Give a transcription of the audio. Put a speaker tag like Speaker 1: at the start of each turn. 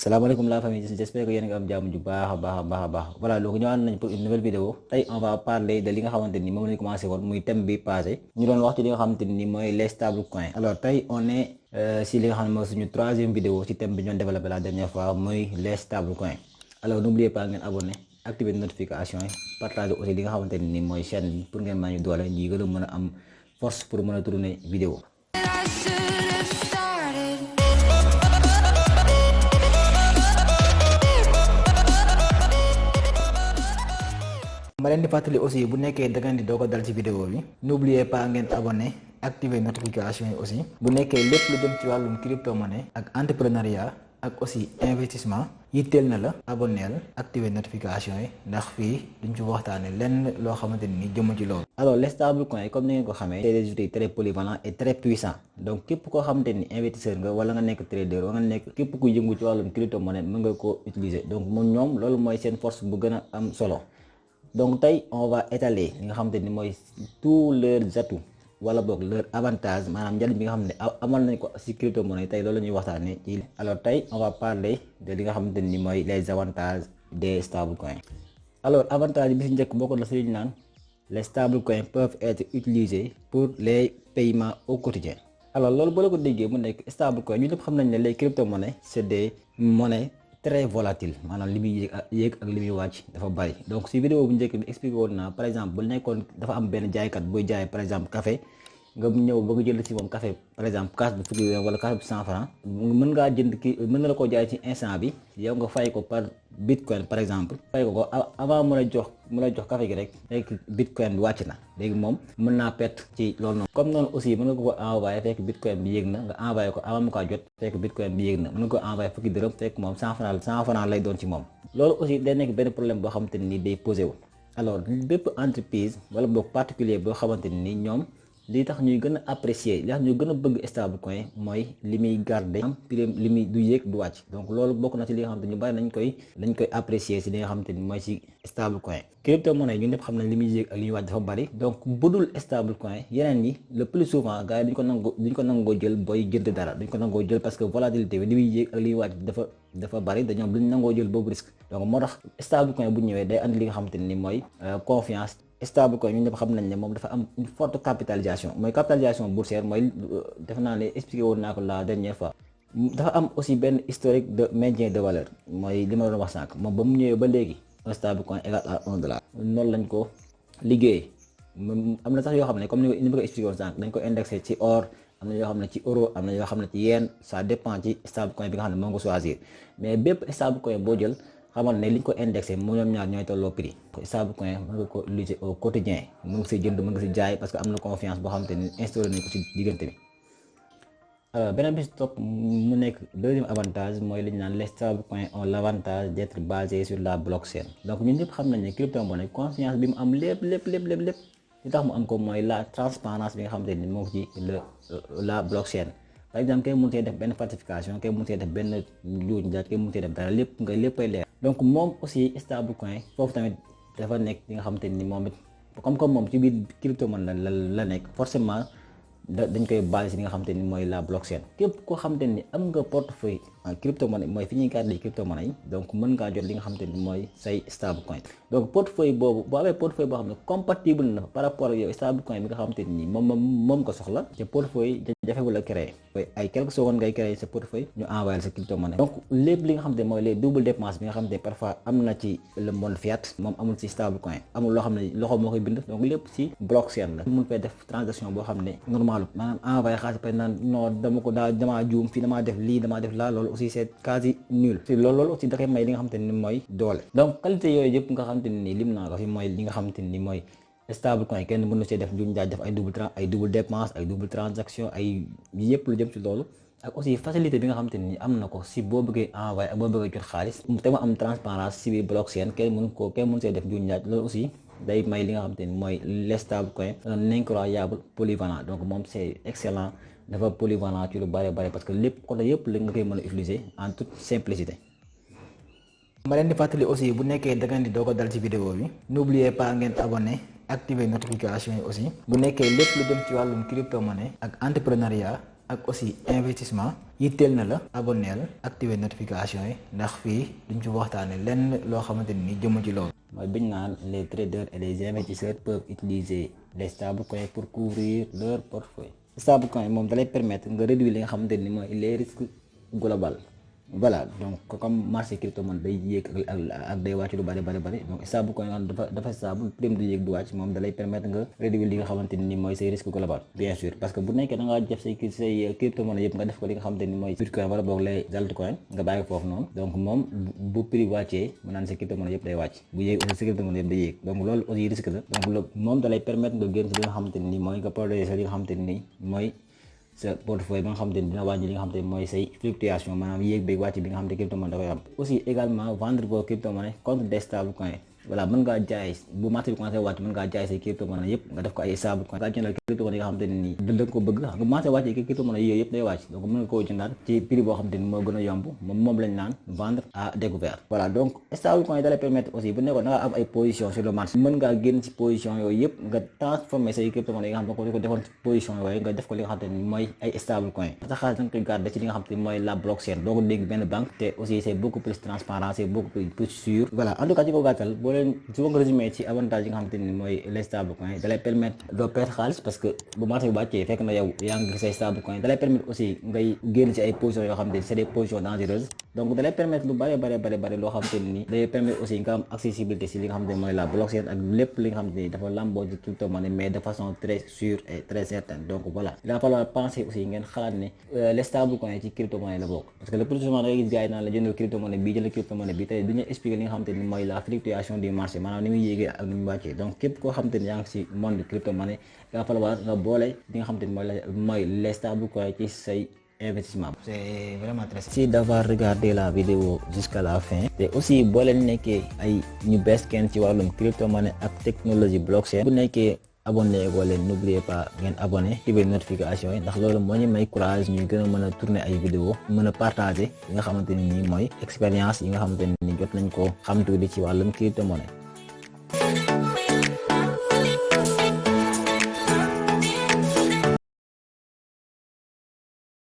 Speaker 1: Salaamaaleykum la famille, j'espère que yéen a ngi am jàmm ju baax. Voilà, donc ñëwaat nañ pour une nouvelle vidéo. Tey on va parler de li nga xamante ni moom lañu commencé woon muy thème bi passé ñu doon wax ci li nga xamante ni mooy les stable coins. Alors tey on est si li nga xam ne mooy suñu troisième vidéo ci thème bi ñoon développé la dernière fois muy les stable coins. Alors n'oubliez pas ngeen abonné, activer notification yi, partager aussi li nga xamante ni mooy chaîne bi pour ngeen mën ñu doole ñi gën a mën a am force pour mën a tourner vidéo. ma leen di fàttali aussi bu nekkee da ngeen di doog a dal ci vidéo bi n'oubliez pas ngeen abonné activer notification yi aussi bu nekkee lépp lu jëm ci wàllum crypto monnaie ak entrepreneuriat ak aussi investissement yitteel na la abonneel activer notification yi ndax fii duñ ci waxtaane lenn loo xamante ni jëmm ci loolu. Alors les stable coins comme ni ngeen ko xamee c'est des outils très polyvalents et très puissants donc képp koo xamante ni investisseur nga wala nga nekk trader wala nga nekk képp ku yëngu ci wàllum crypto monnaie mën nga koo utiliser donc moom ñoom loolu mooy seen force bu gën a am solo. Donc tey on va étaler li nga xamante ni mooy tous leurs atouts wala boog leur avantage maanaam njëriñ bi nga xam ne amal nañ ko ci crypto monnaie tey loolu la ñuy waxtaanee ci. Alors tey on va parler de li nga xamante ni mooy les avantages des stable coins. Alors avantage bi ci njëkk bokk na ci li ñu naan les stable coins peuvent être utilisés pour les paiements au quotidien. Alors loolu boo la ko déggee mu nekk stable coin ñu ñëpp xam nañ ne les crypto monnaies c'est des monnaies très volatile maanaam li muy yéeg ak li muy wàcc dafa bari. Donc si vidéo bu njëkk bi expliqué woon naa par exemple bu nekkoon dafa am benn jaaykat buy jaay par exemple café nga ñëw ba nga jënd ci moom café par exemple kaas bu fukki wala kaas bu 100 francs mën ngaa jënd ki mën na la ko jaay ci instant bi yow nga fay ko par bitcoin par exemple fay ko avant mu lay jox café gi rek fekk bitcoin bi wàcc na léegi moom mën naa perte ci loolu noonu. Comme noonu aussi mën nga ko envoyé fekk bitcoin bi yéeg na nga envoyé ko avant mu kaa jot fekk bitcoin bi yéeg na mën nga ko envoyé fukki dërëm fekk moom 100 francs lay doon ci moom. Loolu aussi day nekk benn problème boo xamante ni day posé wu. Alors bépp entreprise wala boog particulier boo xamante ni ñoom li tax ñuy gën a apprécier li tax ñuy gën a bëgg stable coin mooy li muy garder am prix li muy du yéeg du wàcc. Donc loolu bokk na ci li nga xamante ni ñu bari dañ koy apprécier ci li nga xamante ni mooy ci stable coin. Crypto monnaie ñun ñëpp xam nañ li muy yéeg ak li ñuy wàcc dafa bari donc budul stable coin yeneen yi le plus souvent gars yi duñ ko nangoo jël booy jënd dara duñ ko nangoo jël parce que volatilité bi li muy yéeg ak li ñuy wàcc dafa bari dañoo duñ nangoo jël boobu risque. Donc moo tax stable coin bu ñëwee day andi li nga xamante ni mooy confiance. Stable coin ñun ñëpp xam nañ ne moom dafa am une forte capitalisation mooy capitalisation boursière mooy defe naa ne expliqué woon naa ko la dernière fois. Dafa am aussi benn historique de maintien de valeur mooy li ma doon wax sànq moom ba mu ñëwee ba léegi un stable coin égal à $1 noonu lañ ko liggéeyee. Am na sax yoo xam ne comme ni ma ko expliqué woon sànq dañ ko indexé ci or am na yoo xam ne ci euro am na yoo xam ne ci yen ça dépend ci stable coin bi nga xam ne moo nga choisir mais bépp stable coin boo jël. xamal ne li ñu ko indexé mu ñoom ñaar ñooy tolloo prix. Stable coin mën nga ko utiliser au quotidien mën nga si jënd mën nga si jaay parce que am na confiance boo xamante ni instauré nañ ko ci diggante bi. Alors beneen bi si topp mu nekk deuxième avantage mooy li ñu naan les stable coins ont l'avantage d'être basés sur la blockchain. Donc ñun ñëpp xam nañ ne crypto monnaie confiance bi mu am lépp li tax mu am ko mooy la transparence bi nga xamante ni moo ci la blockchain. Par exemple kenn mënut a def benn falsification kenn mënut a def benn njuuj njaaj kenn mënut a def dara léppay leer. Donc moom aussi stable coin foofu tamit dafa nekk li nga xamante ni moom it comme moom ci biir crypto monnaie la nekk forcément dañ koy basé si li nga xamante ni mooy la blockchain. Képp koo xamante ni am nga portefeuille en crypto monnaie mooy fi ñuy garder crypto monnaie yi donc mën ngaa jot li nga xamante ni mooy say stable coin. Donc portefeuille boobu boo amee portefeuille boo xam ne compatible na par rapport ak yow stable coin bi nga xamante ni moom ko soxla te portefeuille jafewul a créer ay quelques secondes ngay créer sa portefeuille ñu envoyé sa crypto monnaie. Donc lépp li nga xamante ni mooy les double dépenses bi nga xamante ni parfois am na ci le monde fiat moom amul ci stable coin amul loo xam ne loxo moo koy bind donc lépp ci blockchain la. mun fay def transaction boo xam ne normal maanaam envoyé xaalis par naan non damaa juum fii damaa def lii damaa def laa loolu aussi c'est quasi nul. Si loolu aussi da koy may li nga xamante ni mooy doole. Donc qualité yooyu yëpp nga xamante ni lim naa ko fi mooy li nga xamante ni mooy stable coin kenn mën na see def njuuj njaaj def ay double dépense ay double transaction ay yëpp lu jëm ci loolu ak aussi facilité bi nga xamante ni am na ko si boo bëggee envoyé ak boo bëggee jot xaalis te mu am transparence si biir blockchain kenn mën see def njuuj njaaj loolu aussi day may li nga xamante ni mooy les stable coin un incroyable polyvalent. Donc moom c'est excellent dafa polyvalent ci lu bare parce que lépp côté yëpp la nga koy mën a utiliser en toute simplicité. Ma leen di fàttali aussi bu nekkee da ngeen di doog a dal ci vidéo bi n'oubliez pas ngeen abonné activer notification yi aussi bu nekkee lépp lu jëm ci wàllum crypto monnaie ak entrepreneuriat ak aussi investissement yitteel na la abonneel activer notification yi ndax fii duñ ci waxtaane lenn loo xamante ni jëm ci loolu.
Speaker 2: mooy biñ naan les traders et les investisseurs peuvent utiliser les stablecoins pour couvrir leur portefeuille. Stablecoin moom dalay permettre nga réduire li nga xamante ni mooy les risques global. Voilà, donc comme marché crypto monnaie day yéeg ak day wàcc lu bari donc stablecoin nga dafa stable prime du yéeg du wàcc moom dalay permettre nga réduire li nga xamante ni mooy say risque global bien sûr parce que bu nekkee da ngaa def say crypto monnaie yëpp nga def ko li nga xamante ni mooy bitcoin wala boog les altcoin nga bàyyi foofu noonu donc moom bu prix wàccee mu naan sa crypto monnaie yëpp day wàcc bu yéeg aussi sa crypto monnaie yëpp day yéeg donc loolu aussi risque la donc moom dalay permettre nga génn si li nga xamante ni mooy nga protéger li nga xamante ni mooy sa portefeuille ba nga xamante ni dina wàññi li nga xamante ni mooy say fluctuation maanaam yéeg beeg wàcc bi nga xamante crypto monnaie da koy am aussi également vendre vos crypto monnaie contre des stablecoins voilà mën ngaa jaay bu marché bi commencé wàcc mën ngaa jaay say crypto monnaie yëpp nga def ko ay stablecoin nga jëndal crypto monnaie yi nga xamante ne nii da nga ko bëgg nga marché wàccee crypto monnaie yooyu yëpp day wàcc donc mën nga koo jëndaat ci prix boo xamante ni moo gën a yomb moom lañ naan vendre à découvert voilà donc stablecoin yi da lay permettre aussi bu nekkoon da nga am ay position sur le marché mën ngaa génn ci position yooyu yëpp nga transformer say crypto monnaie yi nga xam ne ko defoon ci position yooyu nga def ko li nga xamante ni mooy ay stablecoin sa xaalis da nga koy garder ci li nga xamante ni mooy la blockchain doo ko dégg benn banque te aussi c'est beaucoup plus transparent c'est beaucoup plus sûr voilà en tout cas ci ko gàttal boo leen mais ci avantage yi nga xamante ni mooy les stablecoins da lay permettre doo perdre xaalis parce que bu marché bi wàccee fekk na yow yaa ngi say stablecoins da lay permettre aussi ngay génn ci ay positions yoo xamante ni c'est des positions dangereuses donc da lay permettre lu bari loo xamante ni da lay permettre aussi nga am accessibilité si li nga xamante ni mooy la blockchain ak lépp li nga xamante ni dafa lamboo ci crypto monnaie mais de façon très sûre et très certaine donc voilà il va falloir penser aussi ngeen xalaat ne les stablecoins ci crypto monnaie la bokk parce que le plus souvent da ngay gis gars yi naan la jëndal crypto monnaie bii jëndal crypto monnaie bi tey duñu expliquer li nga xamante ni mooy la fluctuation du marché maanaam ni muy yéegee ak ni mu wàccee donc képp koo xamante ni yaa ngi si monde crypto monnaie il va falloir nga boole li nga xamante ni mooy les stablecoins ci say investissement.
Speaker 1: C'est vraiment très
Speaker 2: merci d'avoir regardé la vidéo jusqu'à la fin te aussi boo leen nekkee ay ñu bees kenn ci wàllum crypto monnaie ak technologie blockchain bu nekkee abonné goo leen n'oubliez pas ngeen abonné activer notification yi ndax loolu moo ñu may courage ñuy gën a mën a tourner ay vidéo mën a partager yi nga xamante ni nii mooy expérience yi nga xamante ni jot nañ ko xam tuuti ci wàllum crypto monnaie